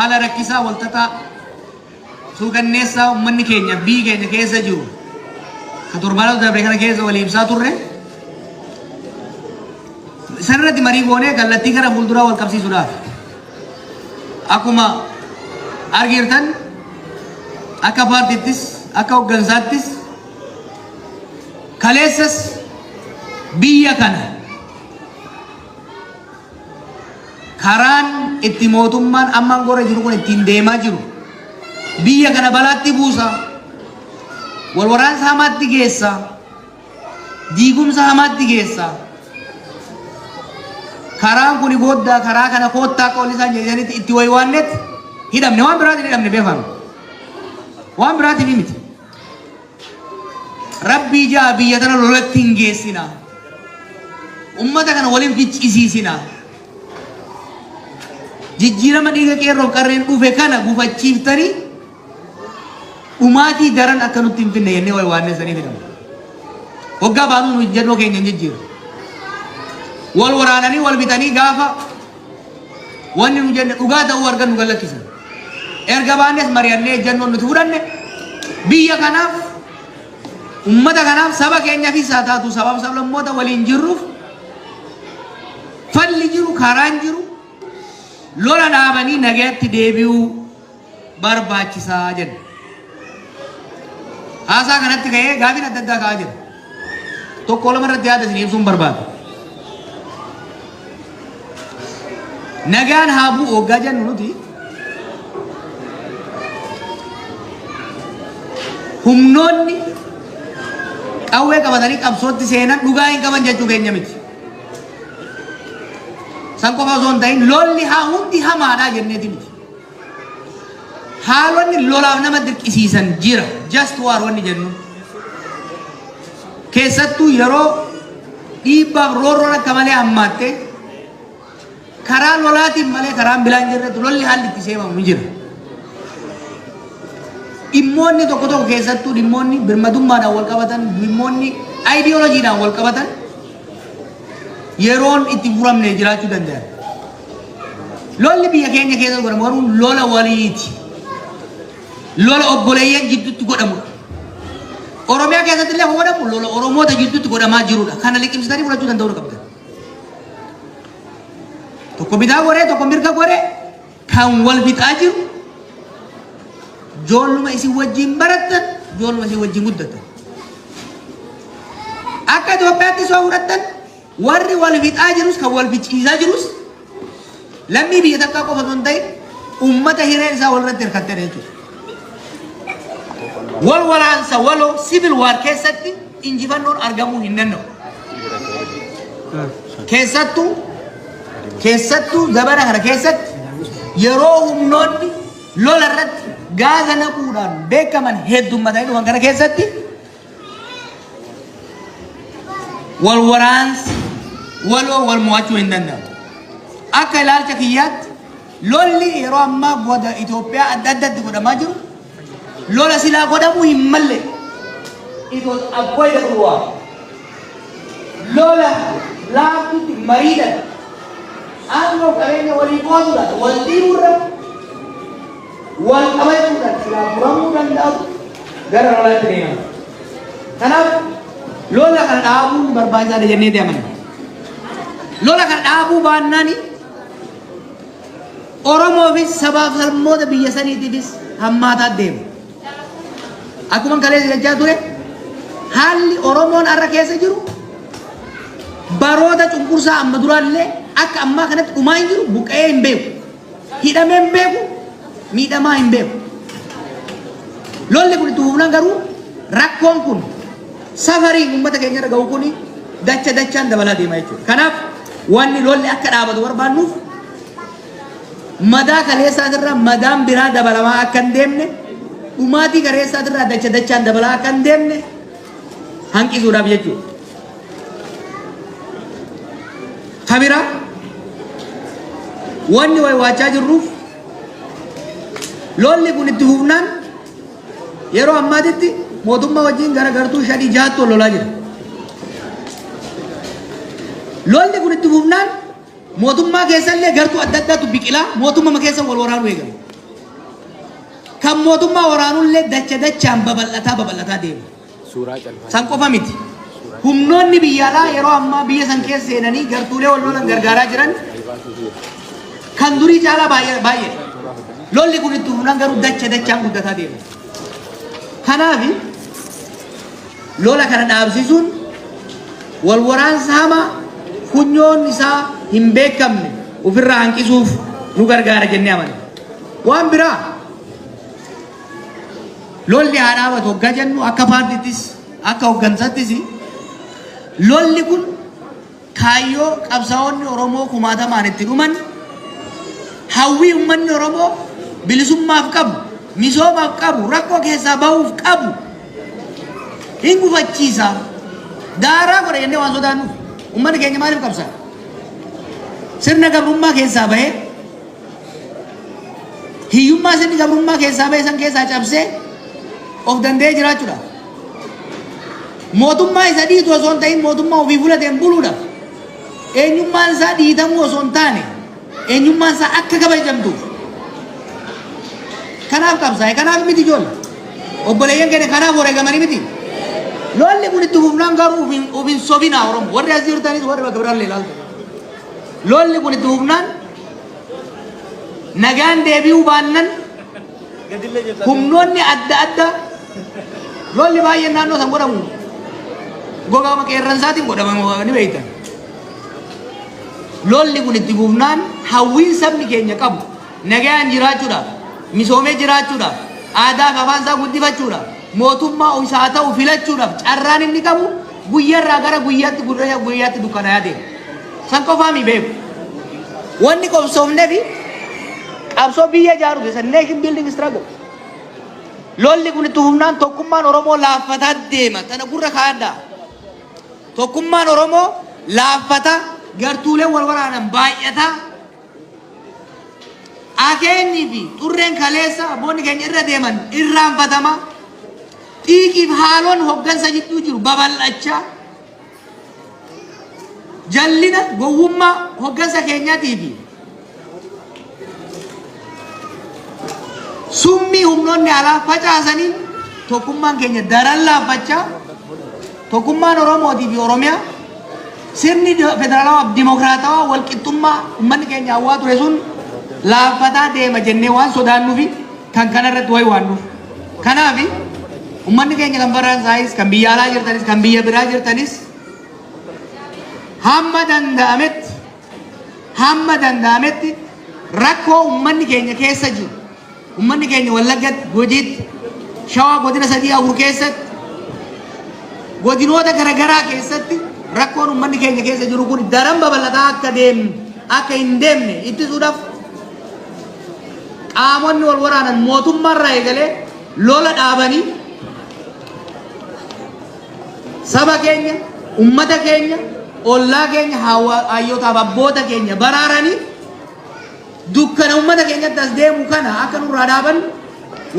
Haala rakkisaa walxaxaa suukanneessaa uummanni keenya biyyi keenya keessa jiru ka torbaanota dabre kana keessa walii ibsaa turre sanirratti marii goonee kallattii gara fuulduraa wal qabsiisuudhaaf akkuma argiirtan akka paartiittis akka hoggansaattis kaleessas biyya kana Karaan itti mootummaan amma aangoo irra jiru kun ittiin deemaa jiru biyya kana balaatti buusa, wal waraansa hamaatti geessa, diigumsa hamaatti geessa. Karaan kuni gooddaa karaa kana koottaa akka walli isaan jedhanitti itti waywaannetti hidhamne waan biraatiin hidhamne beekame. Waan biraatiin miti. Rabbii ja'a biyya tana lolatti hin geessina. Ummata kana waliin ficcisiisina. Jijjiirama dhiiga qeerroof qarreen dhufe kana gufachiiftanii dhumaatii daran akka nutti hin finne jennee wayi waannee sanii fidama. Hoggaa baanuu nu ejjennoo keenya hin jijjiiru. Wal waraananii wal bitanii gaafa wanni nu jenne dhugaa ta'uu argan nu gallakkisan. Erga baannes mari'annee ejjannoon nuti fudhanne biyya kanaaf ummata kanaaf saba keenyaafis haa taatu sabaaf sablammoota waliin jirruuf falli jiru karaan jiru lola dhaabanii nagayatti deebi'uu barbaachisaa jenna. Haasaa kanatti ka'ee gaafiin adda addaa ka'aa jira. Tokko lama irratti yaada isin ibsuun barbaada. Nagaan haa bu'u hoggaa jennu nuti humnoonni qawwee qabatanii qabsootti seenan dhugaa hin qaban jechuu keenya miti. San qofa osoo hin ta'in lolli haa hundi hamaadhaa jenneeti miti. Haalonni lolaaf nama dirqisiisan jira. Just war wanni jennu. Keessattuu yeroo dhiibbaaf roorroon akka malee hammaatte karaa lolaatiin malee karaan bilaan jirretti lolli haalli itti seemamu ni jira. Dhimmoonni tokko tokko keessattuu dhimmoonni birmadummaadhaan wal qabatan, dhimmoonni ayidiyoolojiidhaan wal qabatan yeroon itti furamne jiraachuu danda'an. Lolli biyya keenya keessa godhamu garuu lola waliiti. Lola obboleeyyan jidduutti godhamudha. Oromiyaa keessatti illee kan godhamu lola Oromoota jidduutti godhamaa jirudha. Kana liqimsitanii fudhachuu danda'uu qabdan. Tokko bitaa goree tokko mirga goree kan wal fixaa jiru joolluma isin wajjin barattan joolluma isin wajjin guddattan. Akka Itoophiyaatti soo fudhattan Warri wal fixaa jirus kan wal ficciisaa jirus lammii biyya takkaa qofa osoo hin ta'in uummata hireen isaa walirratti hirkattedha jechuudha. Wal waraansa waloo civil war keessatti injifannoon argamuu hin danda'u. Keessattuu keessattuu zabana kana keessatti yeroo humnoonni lola irratti gaaza naquudhaan beekaman heddummatanii dhufan kana keessatti Wal waraansi waloo wal mo'achuu hin danda'amu. Akka ilaalcha kiyyaatti lolli yeroo ammaa goda Itoophiyaa adda addatti godhamaa jiru lola silaa godhamuu hin malle. It was avoidable war. Lola laaftutti mariidhaan aangoo qabeenya walii qooduudhaan wal dhiibuurra wal qabachuudhaan silaa furamuu danda'u gara lolaatti deemama. Kanaaf lola kana dhaabuun barbaachisaadha jennee amanna. Lola kana dhaabuu baannaani Oromoofis sabaaf sablammoota biyya saniitiifis hammaataa deema. Akkuma kaleessa jechaa ture haalli Oromoon har'a keessa jiru baroota cunqursaa amma duraallee akka ammaa kanatti dhumaa hin jiru buqqa'ee hin beeku. Hidhamee hin beeku, miidhamaa hin beeku. Lolli kun itti fufnaan garuu rakkoon kun safariin uummata keenya irra ga'u kun dacha dachaan dabalaa deema jechuudha. Kanaaf wanni lolli akka dhaabatu barbaannuuf madaa kaleessaatirraa madaan biraa dabalamaa akka hin deemne dhumaatii kaleessaatirraa dacha dachaan dabalaa akka hin deemne hanqisuudhaaf jechuudha. Ka biraa wanni waywaachaa jirruuf lolli kun itti fufnaan yeroo ammaatitti mootummaa wajjin gara gartuu shanii jahaatti wal lolaa jira. Lolli kun itti fufnaan mootummaa keessallee gartuu adda addaatu biqilaa mootummaa keessa wal waraanuu eegala. Kan mootummaa waraanullee dacha dachaan babal'ataa babal'ataa deema. San qofa miti. Humnoonni biyya alaa yeroo ammaa biyya san keessa seenanii gartuulee wal lolan gargaaraa jiran kan durii caalaa baay'ee baay'eedha. Lolli kun itti fufnaan garuu dacha dachaan guddataa deema. Kanaaf lola kana dhaabsisuun wal waraansa hamaa funyoon isaa hin beekamne ofirraa hanqisuuf nu gargaara jennee amanna. Waan biraa lolli haa dhaabatu hoggaa jennu akka paartiittis akka hoggansattis lolli kun kaayyoo qabsaa'onni Oromoo kumaatamaan itti dhuman hawwii uummanni Oromoo bilisummaaf qabu, misoomaaf qabu, rakkoo keessaa bahuuf qabu hin gufachiisa. Daaraa godha jennee waan sodaannuuf uummanni keenya maaliif qabsaa'a? Sirna gabrummaa keessaa bahee hiyyummaa sirni gabrummaa keessaa bahe san keessaa cabsee of danda'ee jiraachuudhaaf. Mootummaa isa dhiitu osoo hin ta'in mootummaa ofii fulateen buluudhaaf. Eenyummaan isaa dhiitamuu osoo hin taane eenyummaan isaa akka kabajamtuuf. Kanaaf qabsaa'e kanaaf miti ijoollee. Obboleeyyan keenya kanaaf wareegamanii miti. Lolli kun itti fufnaan garuu of hin sobinaa Oromoo. Warri as jirtanis warri bakka biraallee ilaaltan. Lolli kun itti fufnaan nagaan deebi'uu baannan humnoonni adda addaa lolli baay'een naannoo san godhamu gogaama qeerransaatiin godhama ni beektan. Lolli kun itti fufnaan hawwiin sabni keenya qabu nagaan jiraachuudhaaf, misoomee jiraachuudhaaf, aadaa fi afaan isaa guddifachuudhaaf, mootummaa isaa ta'u filachuudhaaf carraan inni qabu guyyaarraa gara guyyaatti guyyaa guyyaatti dukkanaa'aa deema. San qofaa mi beeku. Wanni qabsoofnefi qabsoo biyya ijaaruuf isa nation building struggle. Lolli kun itti fufnaan tokkummaan Oromoo laaffataa deema. Tana gurra kaa'adhaa. Tokkummaan Oromoo laaffataa gartuuleen wal waraanan baay'ataa. Akeenyi fi xurreen kaleessa abboonni keenya irra deeman irraanfatama. Xiiqiif haaloon hoggansa jidduu jiru babal'achaa. Jallina gowwummaa hoggansa keenyaatii fi summii humnoonni alaa facaasaniin tokkummaan keenya daran laaffachaa tokkummaan Oromootii fi Oromiyaa sirni federaalawaa fi dimokiraatawaa walqixxummaa uummanni keenya hawwaa ture sun laaffataa deema jennee waan sodaannuufi kan kanarratti wayi waannuuf. Kanaaf uummanni keenya kan Faransaayis, kan biyya alaa jirtanis, kan biyya biraa jirtanis hamma danda'ametti hamma danda'ametti rakkoo uummanni keenya keessa jiru uummanni keenya Wallaggatti, Gujiitti, Shawaa godina sadii afur keessatti godinoota garaagaraa keessatti rakkoon uummanni keenya keessa jiru kun daran babal'ataa akka deemne akka hin deemne ittisuudhaaf qaamonni wal waraanan mootummaarraa eegalee lola dhaabanii saba keenya, ummata keenya, ollaa keenya, hayyootaaf abboota keenya baraaranii dukkana ummata keenyatti as deemu kana akka nurraa dhaaban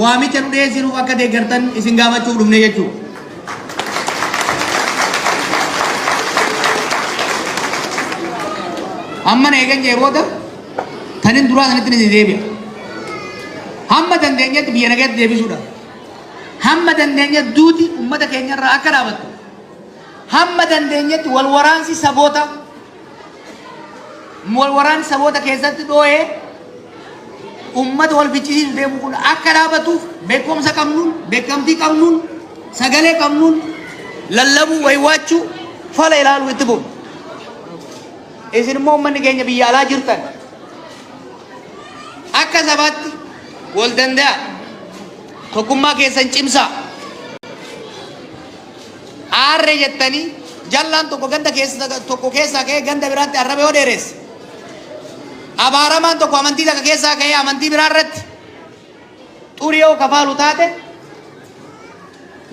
waamicha nu dhiyeessinuuf akka deeggartan isin gaafachuuf dhufne jechuudha. Amma na eegan jee booda tanin duraa sanitti isin deebi'a. Hamma dandeenyetti biyya nagaatti deebisuudha. Hamma dandeenyetti duuti ummata keenyarraa akka dhaabattu. Hamma dandeenyetti wal waraansi saboota wal waraansi saboota keessatti dhoo'ee ummata wal ficcisiisu deemu kun akka dhaabatuuf beekumsa qabnuun, beekamtii qabnuun, sagalee qabnuun lallabuu, waywaachuu, fala ilaaluu itti fufu. Isin immoo uummanni keenya biyya alaa jirtan akka sabaatti wal danda'a. Tokkummaa keessan cimsaa. Aarree jettanii jallaan tokko ganda keessa tokko keessaa ka'ee ganda biraatti arraba yoo dheeresse. Abaaramaan tokko amantii takka keessaa ka'ee amantii biraa irratti xurii yoo kafaalu taate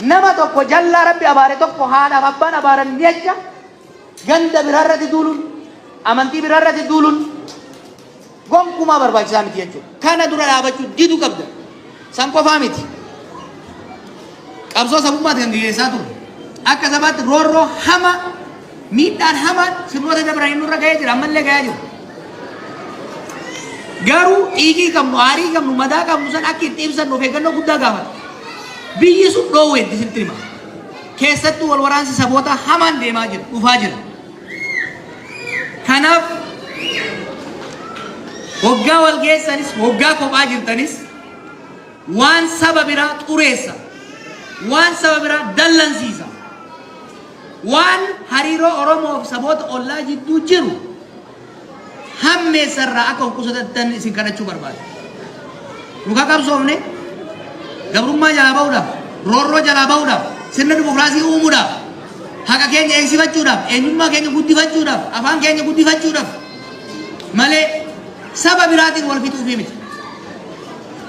nama tokko jallaa rabbi abaare tokko haadhaaf abbaan abaaran jecha ganda biraa irratti duuluun amantii biraa irratti duuluun gonkumaa barbaachisaa miti jechuudha. Kana dura dhaabachuu didu qabda. San qofaa miti. Qabsoo sabummaati kan gaggeessaa turre. Akka sabaatti roorroo hamaa miidhaan hamaan sirnoota dabranii nurra ga'ee jira ammallee ga'aa jira. Garuu xiiqii qabnu, aarii qabnu, madaa qabnu san akka itti ibsannu of eeggannoo guddaa gaafata. Biyyi sun dhoowweetti sitti hima. Keessattuu wal waraansi saboota hamaan deemaa jira, dhufaa jira. Kanaaf hoggaa wal geessanis, hoggaa kophaa jirtanis waan saba biraa xureessa, waan saba biraa dallansiisa, waan hariiroo Oromoo fi saboota ollaa jidduu jiru hammeessa irraa akka of qusatattan isin kadhachuu barbaada. Nu ka qabsoofne gabrummaa jalaa bahuudhaaf, roorroo jalaa bahuudhaaf, sirna dimokiraasii uumuudhaaf, haqa keenya eegsifachuudhaaf, eenyummaa keenya guddifachuudhaaf, afaan keenya guddifachuudhaaf malee saba biraatiin wal fixuufii miti.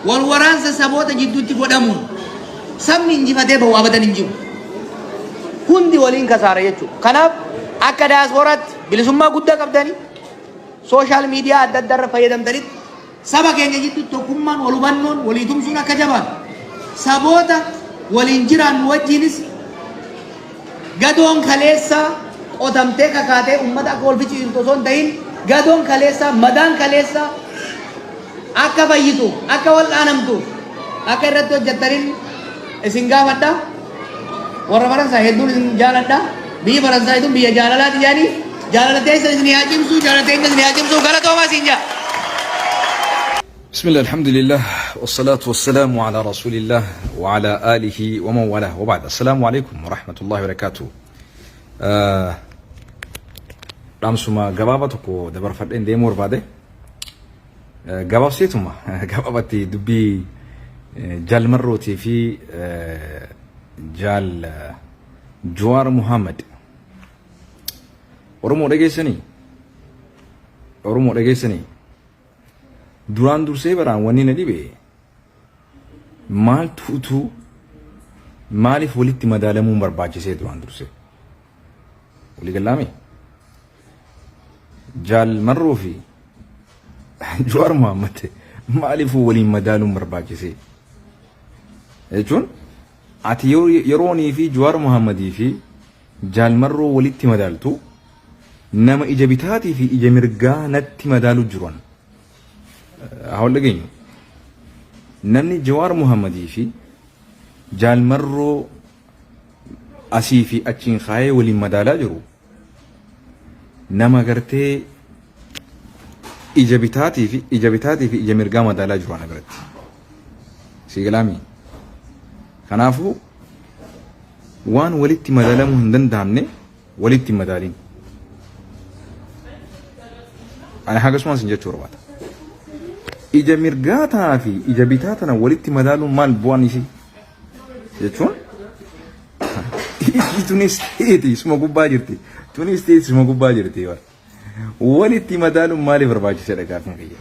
Wal waraansa saboota jidduutti godhamuun sabni injifatee bahu abadan hin jiru. Hundi waliin kasaara jechuudha. Kanaaf akka daasporaatti bilisummaa guddaa qabdanii social media adda addaa irra fayyadamtanitti saba keenya jidduutti tokkummaan wal hubannoon walii tumsuun akka jabaatu saboota waliin jiraannu wajjiinis gadoon kaleessaa qotamtee kakaatee uummata akka wal ficcisiiftu osoo hin ta'in gadoon kaleessaa madaan kaleessaa akka fayyitu akka wal'aanamtu akka irratti hojjettaniin isin gaafadha. Warra Faransaay hedduun isin jaaladha. Biyyi Faransaay tun biyya jaalalaati jedhanii jaalala teessan isin haa cimsu, jaalala teenya isin haa cimsu, galatoomaa isin jaa. بسم الله، الحمد لله، والصلاة والسلام على رسول الله وعلى آله ومن والاه، وبعد، السلام عليكم ورحمة الله وبركاته. Dhaamsuma gabaabaa tokko dabarfadheen deemuu barbaade. Gabaabseetuma gabaabatti dubbii Jaal Marrootii fi Jaal Jawaar Muhammad. Oromoo dhageessanii? Oromoo dhageessanii? Duraan dursee baraan wanni na dhibe maaltu utuu maaliif walitti madaalamuun barbaachisee duraan dursee? Walii gallaame? Jaal Marroo fi Jawaar Muhammad maaliif waliin madaaluun barbaachisee? Jechuun ati yeroonii fi Jawaar Muhammadii fi Jaal Marroo walitti madaaltu nama ija bitaatii fi ija mirgaa natti madaalu jiran. Haa wal dhageenyu. Namni Jawaar Muhammadii fi Jaal Marroo asii fi achiin kaayee waliin madaalaa jiru nama gartee ija bitaatii fi ija mirgaa madaalaa jiru ana biratti. Sii galaami. Kanaafuu waan walitti madaalamuu hin danda'amne walitti hin madaalin. Ani hagasumaan sin jechuu barbaada. Ija mirgaa tanaa fi ija bitaa tana walitti madaaluun maal bu'aan isii? Jechuun iji tunis ta'eeti suma gubbaa jirti. Tunis ta'eeti suma gubbaa jirti. Walitti madaaluun maaliif barbaachisedha gaaffiin kiyya?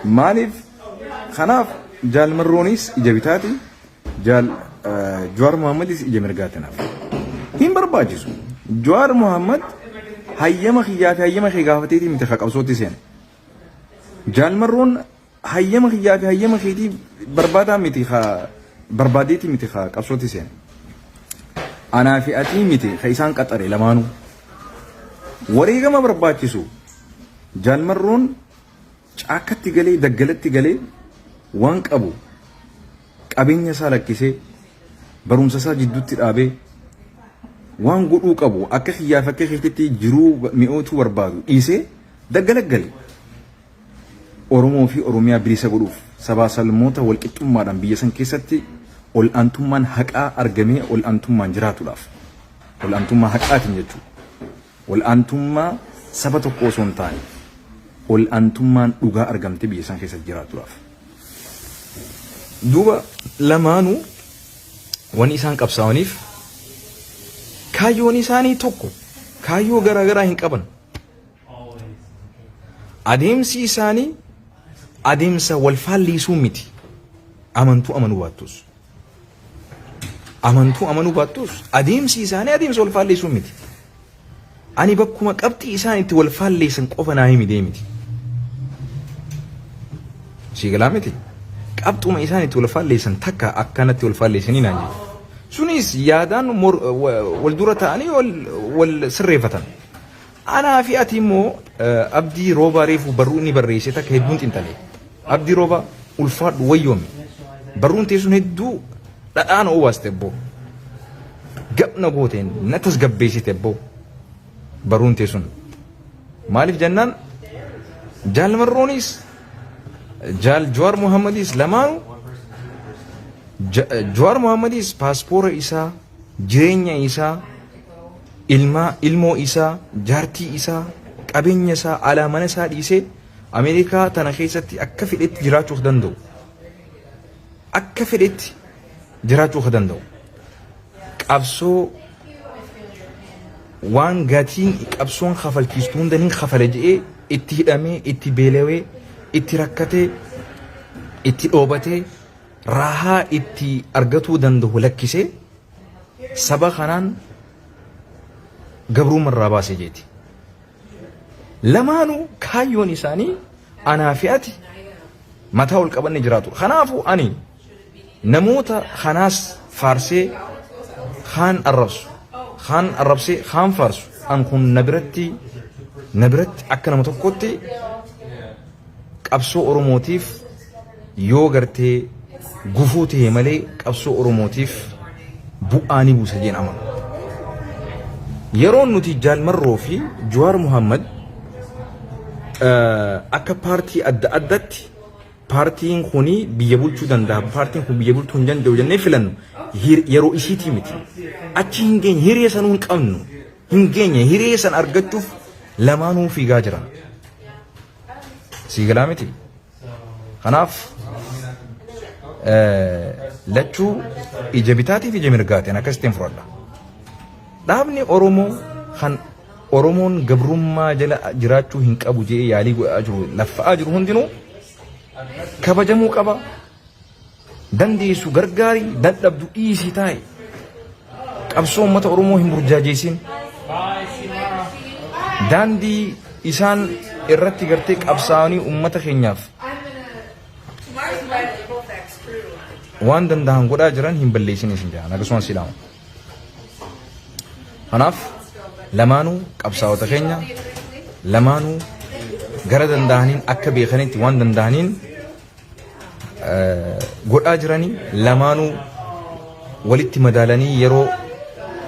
Maaliif kanaaf Jaal Marroonis ija bitaati, Jaal Jawaar Muhammadis ija mirgaati naaf. Hin barbaachisu. Jawaar Muhammad hayyama kiyyaa fi hayyama kee gaafateetii miti ka qabsootti seene. Jaal Marroon hayyama kiyyaa fi hayyama keetii barbaadaa miti ka barbaadeetii miti ka qabsootti seene. Anaa fi atii miti ka isaan qaxare lamaanuu. Wareegama barbaachisu Jaal Marroon caakkatti galee, daggalatti galee, waan qabu qabeenya isaa lakkisee, barumsa isaa jidduutti dhaabee, waan godhuu qabu akka kiyyaaf akka keetitti jiruu mi'ootuu barbaadu dhiisee daggala gale. Oromoo fi Oromiyaa bilisa godhuuf, sabaa salmoota walqixxummaadhaan biyya san keessatti ol'aantummaan haqaa argamee ol'aantummaan jiraatuudhaaf, ol'aantummaa haqaatiin jechuudha. Ol'aantummaa saba tokko osoo hin taane ol'aantummaan dhugaa argamtee biyya san keessatti jiraatuudhaaf. Duuba lamaanuu wanni isaan qabsaa'aniif kaayyoon isaanii tokko, kaayyoo garaagaraa hin qaban. Adeemsi isaanii adeemsa wal faalliisuu miti. Amantuu amanuu baattus. Amantuu amanuu baattus adeemsi isaanii adeemsa wal faalleessuu miti. Ani bakkuma qabxii isaan itti wal faalleessan qofa naa himi deemiti. Sii galaa miti? Qabxuma isaan itti wal faalleessan takka akkanatti wal faalleessanii naan jedhu. Sunis yaadaan wal dura ta'anii wal sirreeffatan. Anaa fi ati immoo Abdii Roobaa reefu barruu inni barreesse takka hedduun xinxale. Abdii Roobaa ulfaadhu wayyoomi. Barruun teessuun hedduu dhadhaa na obaaste abboo. Gab na gooteen na tasgabbeessite abboo. Barruun teessuun. Maaliif jennaan Jaal Marroonis Jaal Jawaar Muhammadis lamaanuu Jawaar Muhammadis paaspoora isaa jireenya isaa ilmaa ilmoo isaa jaartii isaa qabeenya isaa alaa mana isaa dhiisee Ameerikaa tana keessatti akka fedhetti jiraachuu danda'u. Akka fedhetti jiraachuu ka danda'u. Qabsoo waan gatiin qabsoon kafalchiistu hunda ni kafale jedhee itti hidhamee itti beelawee itti rakkatee itti dhoobatee raahaa itti argatuu danda'u lakkisee saba kanaan gabrummaa irraa baase jeeti. Lamaanuu kaayyoon isaanii anaa fi ati mataa ol qabanne jiraatu. Kanaafuu ani namoota kanaas faarsee kaan arrabsu, kaan arrabsee kaan faarsu an kun na biratti na biratti akka nama tokkotti qabsoo Oromootiif yoo gartee gufuu ta'e malee qabsoo Oromootiif bu'aa ni buusa jeen amanu. Yeroon nuti Jaal Marroo fi Jawaar Muhammad akka paartii adda addatti paartiin kuni biyya bulchuu danda'a paartiin kun biyya bulchuu hin danda'u jennee filannu yeroo isiitii miti. Achi hin geenye hiree sanuu hin qabnu hin geenye hiree san argachuuf lamaanuu fiigaa jiran. Sii galaa miti. Kanaaf lachuu ija bitaatiif ija mirgaatiin akkasittiin fudhadha. Dhaabni Oromoo kan Oromoon gabrummaa jala jiraachuu hin qabu jedhee yaalii godhaa jiru laffa'aa jiru hundinuu kabajamuu qaba. Dandeessu gargaari dadhabdu dhiisii taa'i. Qabsoo uummata Oromoo hin burjaajeessin. Daandii isaan irratti gartee qabsaa'anii uummata keenyaaf waan danda'an godhaa jiran hin balleessin isin jedhan akkasumas si dhaama. Kanaaf lamaanuu qabsaa'ota keenya lamaanuu gara danda'aniin akka beekanitti waan danda'aniin godhaa jiranii lamaanuu walitti madaalanii yeroo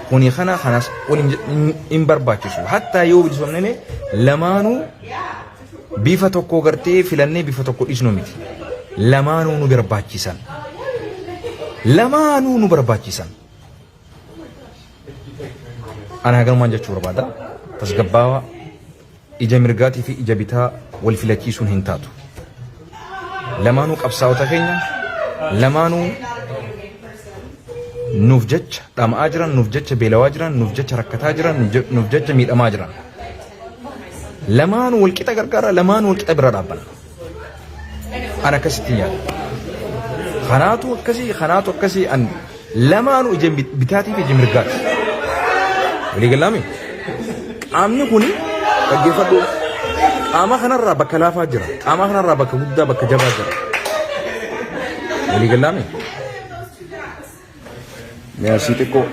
kuni kana kanas waliin hin barbaachisu. Hattaa yoo bilisoomnee lamaanuu bifa tokko gartee filannee bifa tokko dhiisnu miti. Lamaanuu nu barbaachisan. Lamaanuu nu barbaachisan. Ana haganumaan jechuu barbaada. Tasgabbaawaa ija mirgaatii fi ija bitaa wal filachiisuun hin taatu. Lamaanuu qabsaa'ota keenya lamaanuu nuuf jecha dhama'aa jiran, nuuf jecha beelawaa jiran, nuuf jecha rakkataa jiran, nuuf jecha miidhamaa jiran. Lamaanuu wal qixa gargaara, lamaanuu wal qixa bira dhaabbanna. An akkasittiin yaada. Kanaatu akkasii, kanaatu akkasii an lamaanuu ija bitaatii fi ija mirgaati. Walii galaami? Qaamni kuni dhaggeeffadhu. Qaama kanarraa bakka laafaa jira. Qaama kanarraa bakka guddaa bakka jabaa jira. Walii galaami? Mi'aasii xiqqoo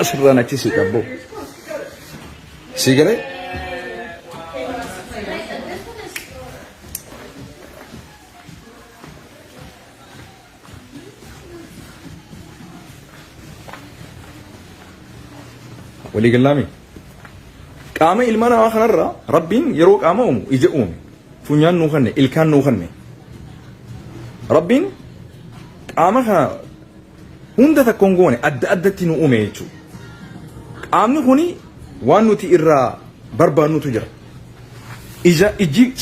asirraan achi si qabbo. Sii galee? Walii gallaami? Qaama ilma namaa kanarra Rabbiin yeroo qaama uumu ija uume. Funyaan nuu kenne, ilkaan nuu kenne. Rabbiin qaama kana hunda takka hin goone adda addatti nu uume jechuudha. Qaamni kuni waan nuti irraa barbaannutu jira. Ija ijji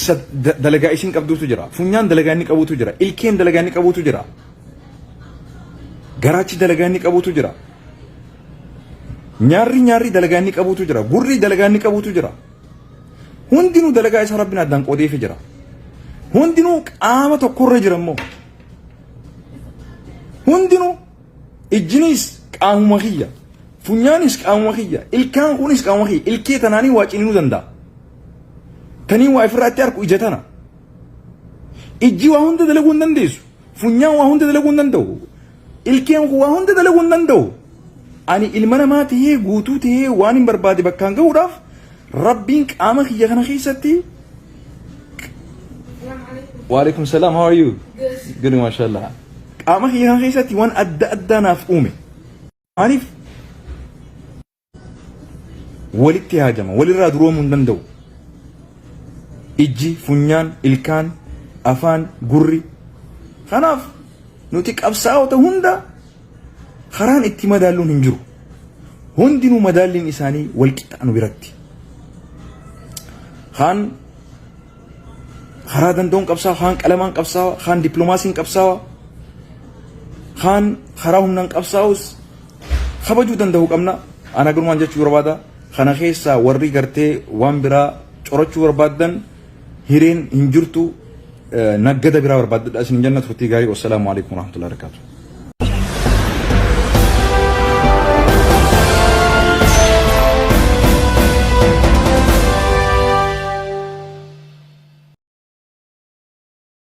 dalagaa isiin qabdutu jira. Funyaan dalagaa inni qabutu jira. Ilkeen dalagaa inni qabutu jira. Garaachi dalagaa inni qabutu jira. Nyaarri nyaarri dalagaa inni qabutu jira. Gurri dalagaa inni qabutu jira. Hundinuu dalagaa isaa Rabbiin addaan qoodeefii jira. Hundinuu qaama tokkorra jira immoo. Hundinuu ijjinis qaamuma kiyya. Funyaanis qaamuma kiyya. Ilkaan kunis qaamuma kiyya. Ilkee tanaanii waa ciniinuu danda'a. Tanii waa ifirraa itti arku ija tana. Ijji waa hunda dalaguu hin dandeessu. Funyaan waa hunda dalaguu hin danda'u. Ilkeen kun waa hunda dalaguu hin danda'u. Ani ilma namaa tahee guutuu tahee waan hin barbaade bakkaan gahuudhaaf Rabbiin qaama kiyya kana keessatti Waalaikum salam, how are you? Good, mashallah. Qaama kiyya kana keessatti waan adda addaa naaf uume. Maaliif walitti haajama, walirraa duroomuu hin danda'u. Ijji, funyaan, ilkaan, afaan, gurri. Kanaaf nuti qabsaa'ota hunda karaan itti madaalluun hin jiru. Hundinuu madaalliin isaanii wal qixa nu biratti. Kaan karaa danda'uun qabsaawa, kaan qalamaan qabsaawa, kaan dippiloomaasiin qabsaawa, kaan karaa humnaan qabsaa'us kabajuu danda'uu qabna. Ana garumaan jechuu barbaada. Kana keessaa warri gartee waan biraa corachuu barbaaddan hireen hin jirtu, naggada biraa barbaaddadha isin janna. Turtii gaarii. Wassalaamu alaikum warahmatullahi wabarakatuh.